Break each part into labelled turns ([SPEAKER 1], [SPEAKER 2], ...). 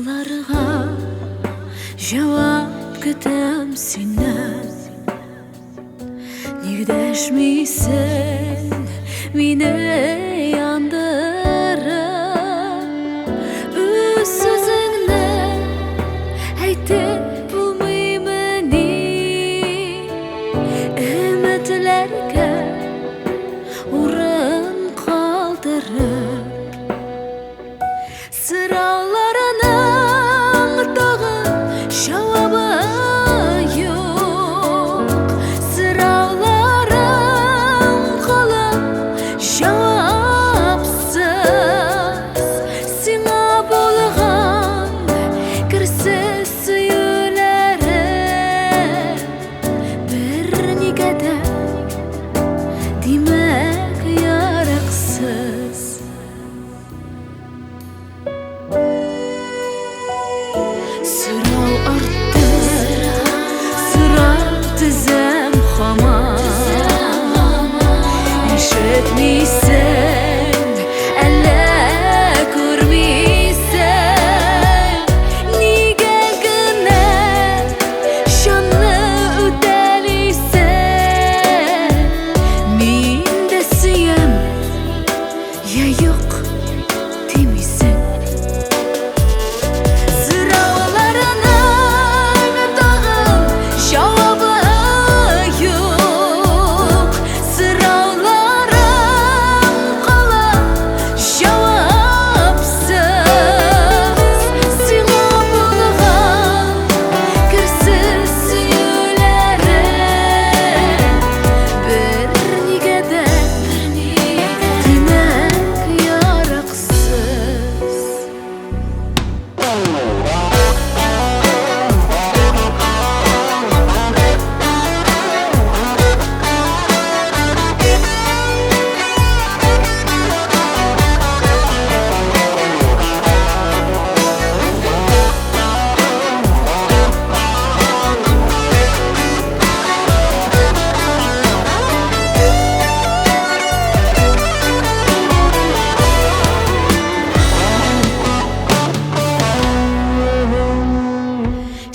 [SPEAKER 1] Сорауларга җавап көтәм синнән. Ник дәшмисең, мине яндырып? Үз сүзеңне әйтеп булмыймыни? Өметләргә урын калдырып, сорауларының тагын җавабы юк. Сорауларым кала җавапсыз. Сиңа булган керсез сөюләрем бернигә дә, димәк, яраксыз. Сорау артты, сорау тезәм һаман. Ишетмисең, әллә күрмисең? Нигә генә җанны үтәлисең? Мин дә сөям, я юк димисең. Сорауларының тагын җавабы юк. Сорауларым кала җавапсыз. Сиңа булган керсез сөюләрем бернигә дә, димәк, яраксыз.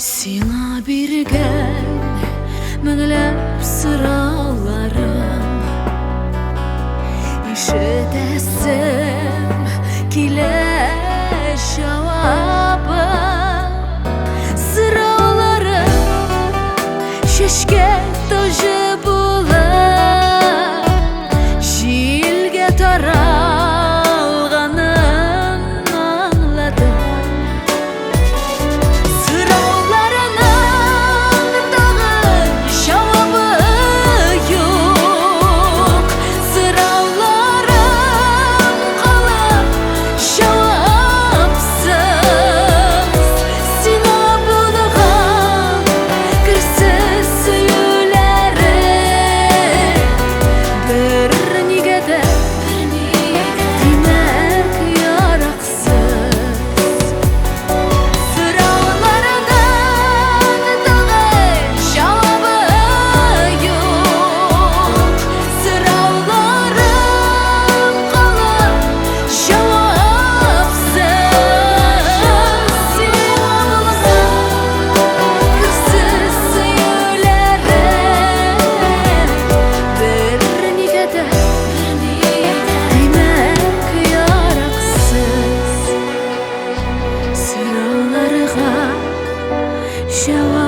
[SPEAKER 1] Сиңа биргән меңләп сорауларым, ишетәсем килә җавабын. Сорауларым чәчкә таҗы булып җилгә таралганын аңладым. Сорауларының тагын җавабы юк. Сорауларым кала җавапсыз. Сиңа булган керсез сөюләрем бернигә дә, димәк, яраксыз. Сорауларының тагын җавабы юк. Сорауларым кала җавапсыз. Сиңа булган керсез сөюләрем бернигә дә, димәк, яраксыз. Сорауларга җавап